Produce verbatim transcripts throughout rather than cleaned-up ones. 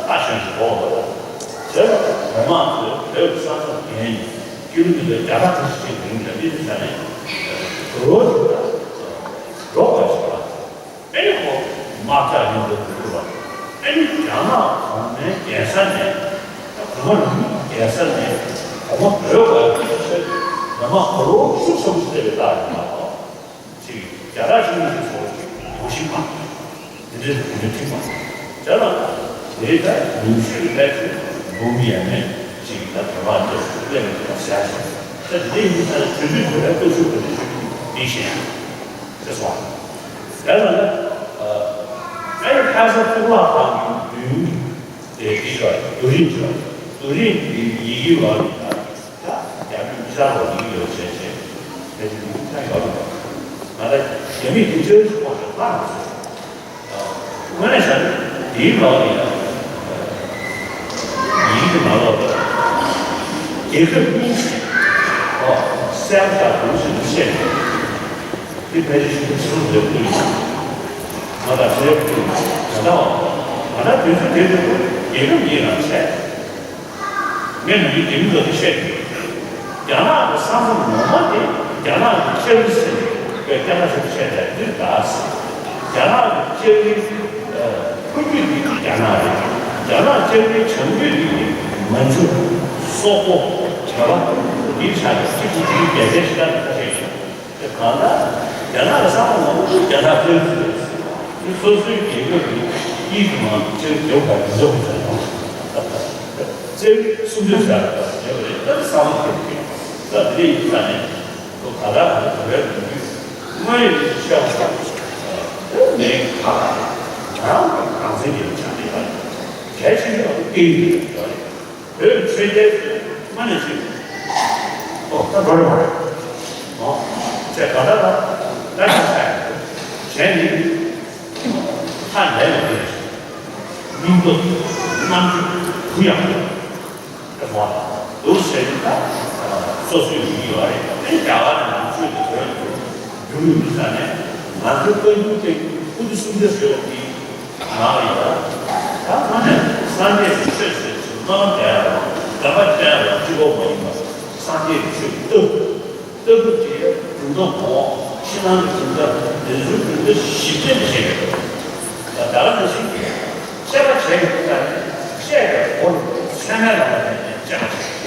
ད་གཞོན་ཞིག་འོ། དེ་ལ་མི་མང་ཚོས་བོད་ཀྱི་ས་མཚམས་བརྒལ་ནས་ཀི་ལོ་མི་ཊར་བརྒྱ་ཕྲག་ཁ་ཤས་ཤིག་རིང་ལ་མི་ཚེ་ས་ནས་རོ་ཞིག་ལ་རོགས་པ་ཞིག་ལ་ཨེ་ནི་ཁོ་དམག་རྒྱག་ཡོང་དུ་འགྲོ་དགོས་པ། ཨེ་ནི་རྒྱ་ནག་གོང་མའི་རྒྱལ་ས་ནས་གོང་མ་རིན་པོ་ཆེའི་རྒྱལ་ས་ནས་གོང་མ་བོད་པ་ཡི་ཆེད་མི་མང་གོ་ལོ་ཤུགས་ཆེན་པོ་ཞིག་སླེབས་པའི་རྟགས་ཡིན་པ་དང་། ཅིག་རྒྱ་གར་ཆིན་ནས་ཅིག་སོགས་ཅིག་གོ་ཤིག་མ། དེ་འདྲའི་དེ་འདྲའི་ཁྲིག་མ། བྱས་ན། དེའི་ད་ཉུང་ཤོས་ཀྱི་ལས་ཀྱི་འབུམ་ཡས་མས་ཅིག་ད་བོད་པ་འདི་སླེབས་ཡོད་པ་ཟེར་ཞིང་། ད་དེ་འདྲའི་ཡིན་ཙང་དུས་ཚོད་བོད་པའི་སྟོབས་ཤུགས་དེ་འདྲ་ཞིག་མི་ཤེས་ཡང་། ཅེས་སོགས། བྱས་ཙང་ད། ཨ་ནི་ཁ་སང་གཙུག་ལག་ཁང་གི་མདུན་དེ་འདི་ཞོག་རྡོ་རིང་ཞོག་རྡོ་རིང་འདི་ཡི་གེ་བ་ལ་ད། ད་རྒྱ་མི་མི་ཤར་བ་ཡིན་ཡོད་བྱས་བྱས། དེ་ནི་མི་ཤར་ཡོད་རེད། ང་ད་རྒྱ་མི་དེ་ཅོལ་ཞིག་ཁོང་ཞིག་ལྷག་མི་སྲིད། དངོས་གནས་བྱས་ན་དེའི་ལོག་ནས་ཡིན་གྱི་མ་ལོག་པར་རྒྱལ་ཁབ་གཉིས་ཀྱི་ཨོ་གསལ་པོ་ཆགས་འདུག་ཟེར་ནས་བཤད་ཡོད། དེ་ཕལ་ཆེར་ཤིན་ཏུ་ཆེ་བོ་འདོད་ཀྱི་ཡོད། ང་ད་ཆེ་བོ་ང་ད་ང་ད་དུས་ཚོད་དེ་དུས་རྒྱལ་ཁབ་གཉིས་རང་བྱས། ངས་ནམ་རྒྱུན་རྒྱ་མི་ཚོ་ལ་བཤད་ཀྱི་ཡོད། རྒྱ་ནག་གི་ས་མཚམས་ངོ་མ་དེ་རྒྱ་ནག་གི་ལྕགས་རི་ཟེར་ནས་བོད་སྐད་ནང་བཤད་བཤད་པ་འདི་ད་ཟེར། རྒྱ་ནག་གི་ལྕགས་རི་ཨ་ཕུ་རྒྱུད་འདི་རྒྱ་ནག་རེད། རྒྱ་ནག་ལྕགས་རིའི་བྱང་རྒྱུད་འདི་མན་ཇུ། སོག་པོ། ཇ་བ། འདི་ཆ་ནས་གཅིག་པུ་འདི་རྒྱ་སྐད་ཞིག་ལ་ཁ་ཤས་ཤིག་དེ་གང་ལྟར་རྒྱ་ནག་གི་ས་མཚམས་ངོ་མ་རྒྱ་ནག་ལྕགས་རི་ཟེར། འདི་སོ་སོའི་རྒྱལ་ཁབ་ཀྱི་དཀྱིལ་དུ་མ་ལྕགས་རི་རྒྱབ་ཁ་འདི་འཇོག་དགོས་བྱུང་། ལྕགས་རི་སུམ་ཅུ་ཟེར་བ་ཡོད་རེད། ད་ས་མཚམས་དེ་ཀྱི་ས་དེ་ཡིན་ས་ནས་ཁོ་ག་ལ་ག་ལ་བོད་པའི་ལོ་རྒྱུས་དངོས་ཡོད་ཀྱི་ཤེས་བྱ་ཁོ་ནས་ཁ་ལ་རང་གི་རང་བཙན་གྱི་ཆ་ནས་གལ་ཆེ་ཤོས་ལ་སྐད་ཡིག་ཡོད་རེད། བོད་ཆོས་རྒྱལ་ཚོས་མ་ནས་ཤིག་ཨོ་ད་འགྲོ་རེ་མ་རེད། ཨོ་ཅེས་ག་ད་ད་ད་ད་ད་གཞན་ནི་ཧ་ལས་ལ་རེད། སྙིང་སྟོབས་རྣམ་དཔྱོད་གུ་ཡངས་རེད་བ། འདུག་ཟེར་ནི་ད་སོ་སོའི་ཡིག་ཡོད་རེད། དེ་རྒྱ་གར་ནང་ཆོས་ཀྱི་དོན་དུ་རྒྱུ་རུ་མི་ས་ནས་ང་ཚོའི་བཀའ་འགྱུར་དེ་སྐུ་ཚེ་སུམ་བརྒྱ་ཟེར་བ་དེ། ང་ལ་ཡོད། ད་ང་ནི་སངས་རྒྱས་ཀྱི་ཆོས་ཟེར་ཞིང་སྨོན་ལམ་འདྲ་ཡང་དགོན་པ་འདྲ་ཡང་གཅིག་པོ་མ་ཡིན་པར་སངས་རྒྱས་ཀྱི་ཆོས་ཀྱི་ལྟ་ལྟ་གྲུབ་ཀྱི་གྲུབ་མཐའ་གོང་འོག་ཕྱི་ནང་གི་གྲུབ་མཐའ་བདེན་རྫུན་གྲུབ་མཐའ་ཞིབ་ཕྲ་ནས་བཤད་ཡོད། ད་ག་ནང་བཞིན་དཔྱད་པ་བྱས་ཡོད་ཀྱང་དཔྱད་པའི་སྒོ་ནས་ཚད་མའི་ལམ་ལ་བརྟེན་ནས་དཔྱད་པ་བྱས།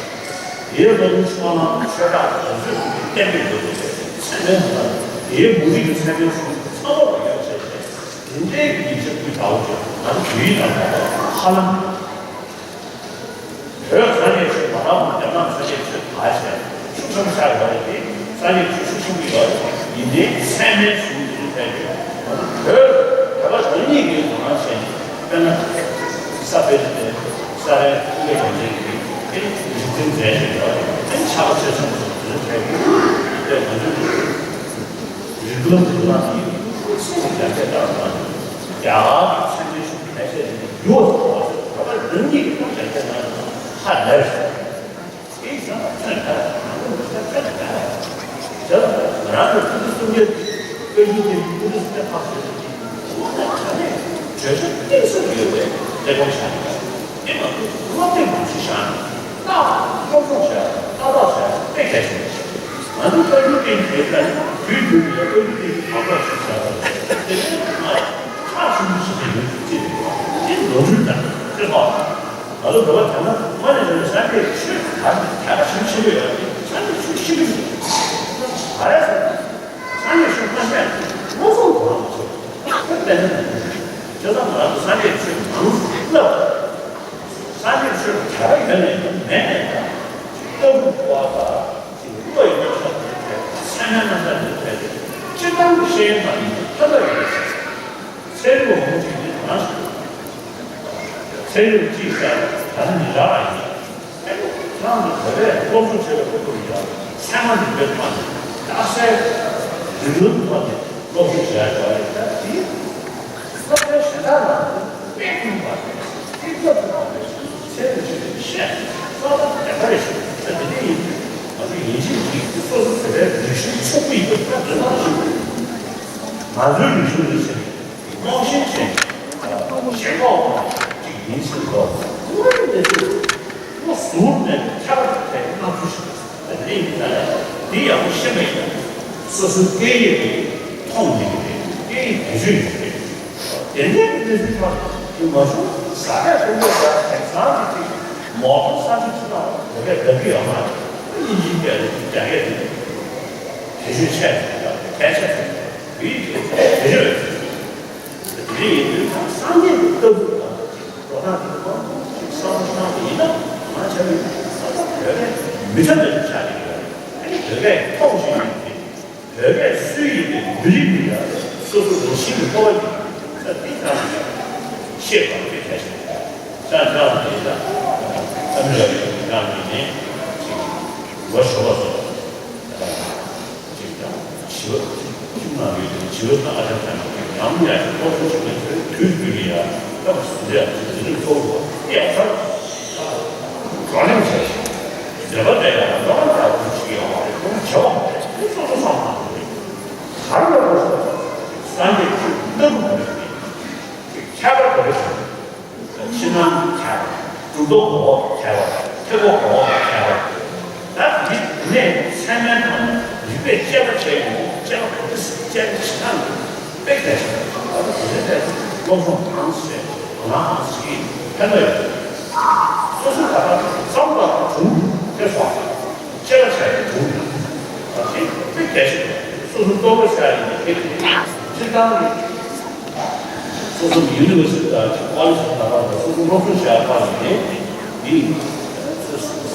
དེའི་སློབ་དཔོན་ཕྱོགས་གླང་ཆོས་གྲགས་དེ་ཚོས་བསྟན་པའི་ལོ་རྒྱུས་ཚད་མའི་ལམ་དེའི་མུ་ལི་གི་ཚད་མའི་གཞུང་ཚང་མ་ལ་ཡོད་ཅེས་བྱས། དེ་འདྲའི་ཡིག་ཆ་ཀུན་འདྲ་བོ་ཅིག་ང་ཚོ་བོད་ཡིག་ནང་ལ་ཧ་ལམ། བོད་སངས་རྒྱས་ཆོས་མ་རང་དབང་རྒྱ་ནག་སངས་རྒྱས་ཆོས་དར་ཞེས་ཤུགས་ཆེན་པོ་ཆགས་ཡོད་རེད་དེ། སངས་རྒྱས་ཆོས་ཤུགས་ཆེན་པོ་ཡོད་རེད། ཡིན་ནའི་ཚད་མའི་གཞུང་འདི་ཚོ་ཕལ་ཆེར་ང་ཚོ་བོད་བོད་པ་རང་ཉིད་ཀྱིས་ངོ་རང་བྱས་ནས་དཔེར་ན་ས་དཔེ་དེ་ས་རའི་ཀུན་དགའ་རྒྱལ་མཚན་གྱིས་དེ་རིག་འཛིན་མཛད་བཞིན་ཡོད་རེད། དེ་ནི་ཕྱག་དཔེ་ཆེ་ཆུང་ཚོ་དེ་ཚོ་ཕལ་ཆེར་དཔེ་ང་ཚོའི་རིགས་ལམ་རིགས་ལམ་གྱི་ཚིག་གི་རྒྱ་སྐད་ལྟར་དང་རྒྱ་གར་གྱི་ཚད་མའི་གཞུང་ཕལ་ཆེར་ཡོད་ཟེར་བ་ལ་རང་ཉིད་ཀྱི་རྒྱ་སྐད་ནང་ཧ་ལས་རེད། དེ་ཡིན་ན་ཚོད་ལྟ་ང་ཚོ་མི་ཚོད་ཚོད་ལྟ་དེ་ལ་ང་རང་ཚོ་ཕྲུ་གུ་སུམ་བརྒྱ་དཔེ་རྒྱུན་དེ་ཕྲུ་གུ་སུམ་བརྒྱ་ཕར་ཟེར་དུས་ཁོང་ཚོ་ག་ནས་བརྗོད་བྱ་གཏིང་ཟབ་ཡོད་པའི་ལས་ཁུངས་ཆགས་ཡོད། དེ་ང་ཚོ་སློབ་དེབ་ནང་བཞིན་བཞག་ནས་ཏག་ཏག་སློབ་སྦྱོང་བྱས་ཏག་ཏག་བྱས་དཔེ་གལ་ཆེན་པོ་ཆགས། ང་ཚོ་བཀའ་བརྒྱུད་བསྟན་གྱི་ཡོད་ཙང་དུས་རྒྱུན་དུ་ཡང་བཀའ་བརྒྱུད་བསྟན་གྱི་བག་ཆགས་ཤིག་བྱ་དགོས། དེ་ནས་ང་ཕྱག་ཞུ་མི་ཞིག་ཡིན་ཚུལ་ཅི་རེད། དེ་ནོར་འཁྲུལ་དང་དཔེ་ཁག་ང་ཚོ་འགྲོ་བ་དེ་ན་མ་ནས་བཟུང་སངས་རྒྱས་ཆོས་དར་ནས་དར་ཁ་ཞེ་པོ་ཆེན་པོ་ཡོད་རེད། སངས་རྒྱས་ཆོས་ཤེས་ཀྱི་མི་འདུག་ག་རེ་ཟེར་ན། སངས་རྒྱས་ཆོས་མ་ཤེས་ན་བློ་བཟང་གོ་བ་མ་ཆོད། ཁོ་དཔེ་ན་མི་འདུག་བྱས་ཙང་ང་ཚོ་སངས་རྒྱས་ཆོས་མང་བསླབ། སངས་རྒྱས་ཆོས་དར་ཡོད་ནས་མེད་ནས་ལྟ་བུ་བ་དང་ཅིག་བློ་ཡོད་ན་ཆོག་ཚད་མའི་རྣམ་གཞག་འདི་ཐད་སྤྱིར་བཏང་གི་ཤེས་ཡོན་དང་ཡིན་ཐབས་ལ་ཡོད་ཅིང་། ཚན་རིག་འོང་ཅིག་ནི་གང་ཞིག་ཚན་རིག་གཅིག་ཟེར་ད་ནི་མི་རག་ཡིན། ཨེ་ཁོ་རང་གི་བོད་པས་སློབ་སྦྱོང་བྱས་པའི་ཁོ་ཚོ་ཡང་ཚད་མ་རིག་པའི་ཐོག་ནས་རྟགས་གསལ་རིགས་ལམ་ཐོག་ནས་སློབ་སྦྱོང་བྱས་ཡོད་རེད། ད་དེ་སློབ་གྲྭའི་གཞན་དག་ནང་དཔེ་ཁུངས་པ་རེད། དེ་སྐབས་སུ་བབས་པའི་ཚན་རིག་ཆེད་དུ་བཤད་རྩ་བ་དེ་འདྲ་རེད་ཤག་ད་དེ་འདྲ་ཡིན་དུས་ང་ཚོ་ཡིན་གཅིག་མིན་གཅིག་སོ་སོ་བོད་པའི་རིག་གཞུང་ཕྱུག་པོ་ཡིན་པ་ད་དོན་དག་ཞིག་རེད། ང་ཚོའི་རིག་གཞུང་འདི་ཚེ་རྙོག་ཤིང་ཅན་ཞེན་ཁོག་ཅིག་ ཡིན་ཟེར་འདུག་དངོས་ཡོད་གནས་ཚུལ་ལ་ཟུར་ནས་ཁྱབ་པ་དེ་ལྔ་བཅུ་ཞིག་གླེང་ཡོད་ན་ལས་འདི་ཡག་པོ་ཤེས་པ་ཡིན་ན། སོ་སོའི་སྐད་ཡིག་དེ་མཐོང་ཡོད་ཀྱི་རེད། སྐད་ཡིག་བེད་སྤྱོད་ཡོད་ཀྱི་རེད། དེ་འདྲའི་གནས་ཚུལ་ཁག་གི་མ་བྱུང་ས་ཡ་དེ་འདྲ་ཡང་དེང་སང་གི་ཅིག་མོ་ཊ་ས་ཆ་ཅིག་ལ་བོད་སྐད་བརྡ་སྤྲོད་ཡོད་མ་རེད། དབྱིན་ཇིའི་སྐད་དང་རྒྱ་སྐད་དེ་བེད་སྤྱོད་ཆེ་ཡོད་རེད། གལ་ཆེ་རེད། བོད་ཡིག་དེ་བེད་སྤྱོད་ཡོད་རེད། དེ་ཡིན་དུས་ད་སངས་རྒྱས་ཀྱི་ལྟ་གྲུབ་དང་འགྲོ་སྟངས་དེ་མང་པོ་ཞིག་བསམ་བློ་བཏང་བ་ཡིན་ན། ང་ཆ་མེད་ས་ད་བོད་སྐད་མི་འདྲ་བའི་ཆ་རེད། ཨ་ནི་བོད་སྐད་ཐོག་ཞིག་ཡིན་ཏེ། བོད་སྐད་སུའི་ཡིན་ཏེ་མི་རིགས་མི་འདྲ། སོ་སོ་རང་བཞིན་གྱི་སྤོབས་པ་ཡིན་ས་འདི་ལྟར་ཤེས་པ་དེ་གལ་ཆེ། ཅང་ཅང་དེ་ལ་ཨ་མི་ར་ཡིན་ཀྱང་ཡིན་ནས་ཅིག་ལོ་ཞོགས་པ་སོགས། ཅིག་དང་བྱིས་པ་ཁྱིམ་ནང་ཡོད་དུས་བྱིས་པ་དང་ཨ་ཅག་ཚང་མ་ཡང་ཡང་ཅིག་སློབ་གསོ་བྱེད་མཁན་ཚོས་དུས་རྒྱུན་ནས་ཡང་སྐབས་སུ་འདི་ཡང་དེ་རིགས་གཙོ་བོ་ཡང་ཚར་བགྲོ་གླེང་བྱས་ཤིང་མཛད་པ་དེ་ཡང་རྣམ་པར་དག་པོ་ཞིག་ཡོང་བ་རེད། ཁོང་བྱ་བ་དེ་སོ་སོ་བསམ་བློ་གཏོང་དགོས་རེད། ག་རེ་ལ་དགོས་སོ། སངས་རྒྱས་ཆོས་ཀྱི་ལྟ་གྲུབ་དགོས་རེད། ཁྱད་པར་དགོས་རེད། ཕྱི་ནང་ཁྱད་པར། གྲུབ་མཐའ་གོ་བ་ཁྱད་པར། ཐེག་པ་གོ་བ་ཁྱད་པར། ད་འདི་ནས་ཚད་མའི་ཐོག་ནས་རིགས་པས་དཔྱད་པ་བྱས་ཡོང་དུས་དཔྱད་པ་ག་འདྲ་ཟེར། དཔྱད་པ་བྱེད་སྟངས་དེ་དཔེ་གལ་ཆེན་པོ་རེད། ད་དེ་འདྲ་བྱས་སློབ་སྦྱོང་གང་བྱས་དོ་སྣང་གང་བྱེད་ཀྱི་ཕན་ཐོགས་ཡོད། སོ་སོ་ད་ལྟ་བསམ་པ་གྲུང་དེ་སོང་། དཔྱད་པ་བྱས་ཏེ་གྲུང་དུས་དེ་དཔེ་གལ་ཆེན་པོ་རེད། སོ་སོ་རྟོགས་པ་བྱ་ཡིན་པའི་ཐད་དུ་སྤྱིར་བཏང་གི་སོ་སོ་ཡུ་ནི་ཝར་སི་ཊི་དང་ཀོ་ལེཇ་དང་ལྟ་བ་དང་སོ་སོ་སློབ་སྦྱོང་བྱ་བ་ལ་ནི་འདི་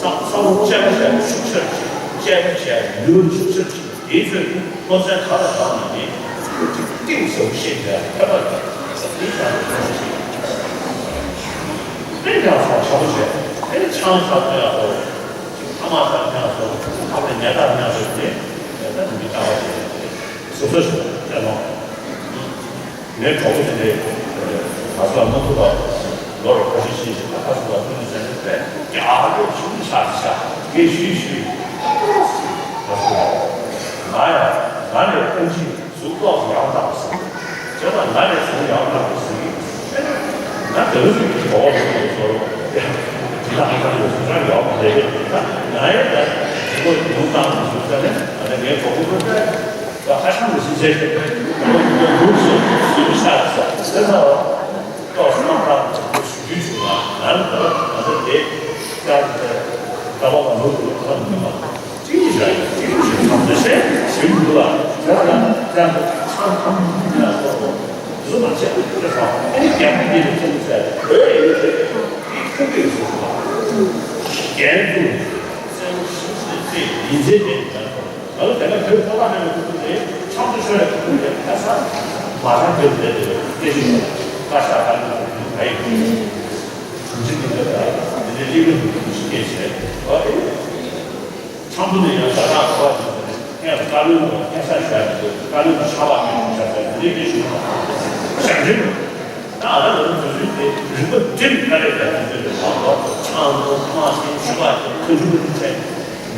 བསམ་བློ་དཔྱད་པ་བྱ་ཡ་ཤུགས་ཆེར་ཅིག་དཔྱད་པ་བྱ་ཡ་ནུས་པ་ཤུགས་ཆེར་ཅིག་དེའི་ཚོད་དུ་སློབ་ཚན་ག་ལ་བཏང་ནས་ནི་གཏིང་ཟབ་པོ་ཤེས་བྱ་ཡ་ཐབས་པ་དང་དེ་ཀྱང་ཡོང་ཞིང་དེ་ཀྱང་ཚོགས་ཆེན་པོ་བྱས་དེ་ནི་ཆང་ས་ཐོན་ཡ་སོགས། ཐ་མག་ས་ཐོན་ཡ་སོགས་ཐ་མག་ཉལ་ཐ་ཐོན་ཡ་སོགས་དེ་ད་མི་ལྟ་བ་བྱས་ཏེ་སོ་སོ་ཞིག་ལྟ་ནོ། ངའི་གྲོགས་པོ་དེ་འདྲའི་ང་ཚོ་ལ་མ་ཐུག་པ་ལོ་རུ་ཁ་ཤས་ཤིག་ཞིག་ད་ཁ་སུ་ལ་ཐུག་ནས་ཟེར་ནས་པས་རྒྱ་ལོ་ཆུང་ཆ་ཆ་ངས་ཞུས་ཞུས་ང་ཚོ་ལ་ང་ཡང་ང་ནས་ཀུན་གྱིས་གཟུགས་ཏོག་ཙམ་ཡང་དག་པ་ཟེར། བྱས་ཙང་ང་ནས་གཟུགས་ཡང་དག་པ་ཟེར་གྱི་ཨེ་ན་ང་དེ་རུ་ཞིག་གི་གྲོགས་པོ་ཡོད་ཚོར་དེ་ལ་ཧ་ཅང་གི་གཟུགས་ཅག་ཡོག་མ་རེད། ད་ང་ཡང་ད་གཟུགས་པོ་ཉུང་བཏང་གི་གཟུགས་ཅག་ནས་ང་ནས་ངའི་གྲོགས་པོ་ཀུན་ད་ད་ཧ་ཅང་གི་སེམས་ཅན་ཞིག་ངོ་ཡི་ལུགས་སུ་སུ་ཡི་ཤ་ཟ་ཟེར་ན་བ། ཏོག་ཙམ་མང་དྲགས་ཞུ་རྒྱུ་བྱུང་ན་ང་ནི་ད་ང་ཚོ་དེ་ཅག་གི་ད་ལྟ་བ་ལ་ལུགས་ཀྱི་ཁ་མི་མ། གཅིག་ཡིན་ཞག་ཡིན་གཅིག་ཡིན་ཞིག་ཐམས་ཅད་ཞེས་ཞུ་འདུག་ལ། ད་ལྟ་ཅང་ཆང་ཁམས་ཡིན་ན་སོགས་བཟོ་མ་བྱས་པ་ཅི་སོང་ཨེ་ནི་རྒྱ་མི་འདི་ལ་ཅི་མི་ཟེར་བོད་ཡིན་ཟེར་དེ་ཁུག་གི་བཟོ་ཞུ་བ། རྒྱན་དུ་སེམས་ཤིང་སེ་ཚེ་ཡིན་ཚེ་དེ་ཡིན་ན་སོགས་ང་ལ་དེ་ན་བོད་ཐོག་ལ་མེད་པ་ཁུག་གི་རེད། ཆང་དུ་ཤོར་ཡ་ཁུག་གི་རེད། ཁ་ས་མ་ཤ་བོད་རེད་དེ་སྐད་ཆ་ཡོད་ཁ་ཤ་ཁ་ལ་ཁུག་གི་རེད། ག་ཡིན་གི་འདི་འདི་ལ་འདི་འདི་ལི་ལི་ལི་ཞིག་སྐད་ཆ་ཨ་རེད། ཆང་བུ་ནས་ཡང་ཟ་ཁང་ག་བ་ཞིག་ཟེར་ནས་ཁྱེད་ཀ་ལོན་དང་ཁྱེད་ས་ཞོག་ཡ་ཟེར། ཀ་ལོན་དང་ཆ་བ་མེད་ཞིག་ཆ་ཟེར་འདི་འདྲའི་ཞིག་ཞབས་འདྲེན་ད་ཨ་ད་ལོ་དུས་ཚོད་དེ་རིག་པ་འགྲིམ་ག་རེ་ད་དུས་ཚོད་དེ་མང་པོ་ཆང་དང་ཐ་མག་ཟེར་ཆུ་བ་ཟེར་ཁ་ཆུ་ཁ་ཆུ་བྱས་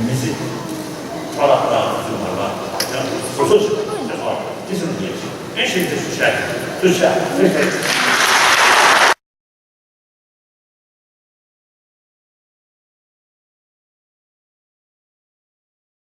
མི་ཟེར་ཁ་ལག་ཁ་ལག་དུས་ཚོད་མ་ལ་ཡང་སོ་སོ་ཞིག་ཆ་ཚང་ཅི་སེམས་ཉེས་ཤིག་ཨེ་ཤེས་དེ་སུ་ཤ་ཡ་སུ་ཤ་ཨེ་ཤེས།